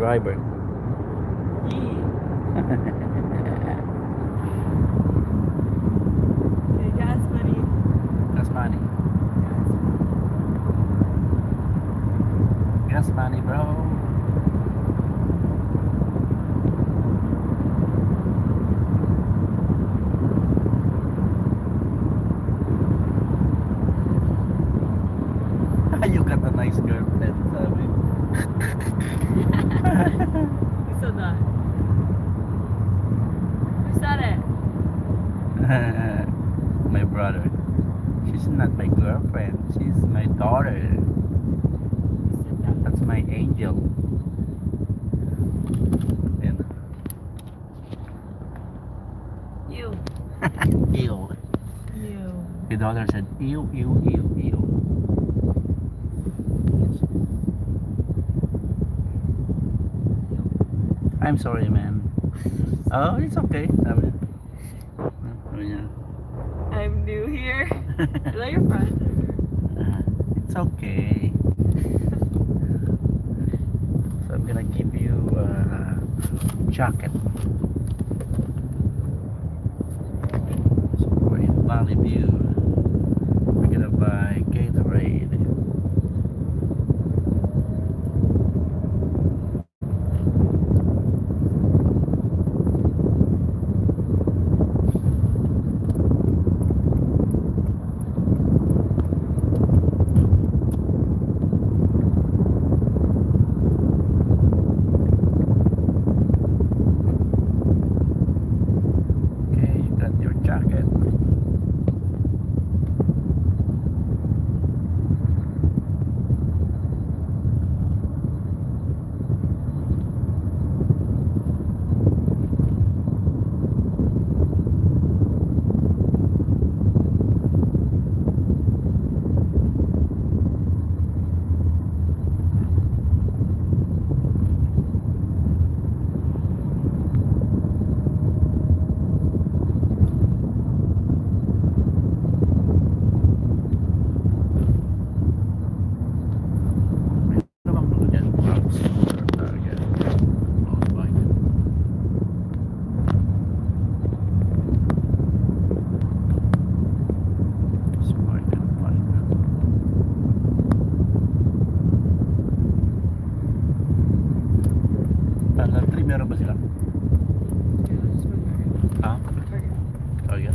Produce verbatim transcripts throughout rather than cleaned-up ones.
Driver. Yee. Okay, gas money. Gas money. Gas money, bro. You got a nice girlfriend, sabi. Who said that? Who said it? My brother. She's not my girlfriend. She's my daughter. Who said that? That's my angel. Ayan. Ew. Ew. Ew. The daughter said, "Ew, ew, ew, ew." "I'm sorry, man." "Oh, it's okay," sabi niya. Sabi niya. "I'm new here." Is that your friend? Uh, it's okay. So I'm gonna give you a jacket. So we're in Valley View. We're gonna buy Gatorade. Okay, you got your jacket. Ano bang luto dyan? Crabs. Ah, yan. Mountain bike. Spike and bike. Tunnel three, meron ba sila? Ha? Oh, yeah.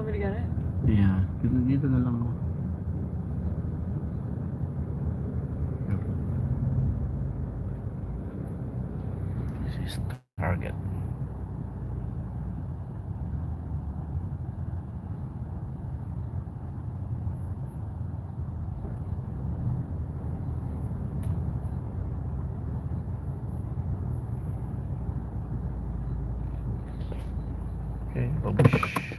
Amerikana. Yeah, dito, dito na lang ako. This is target. Okay, babush.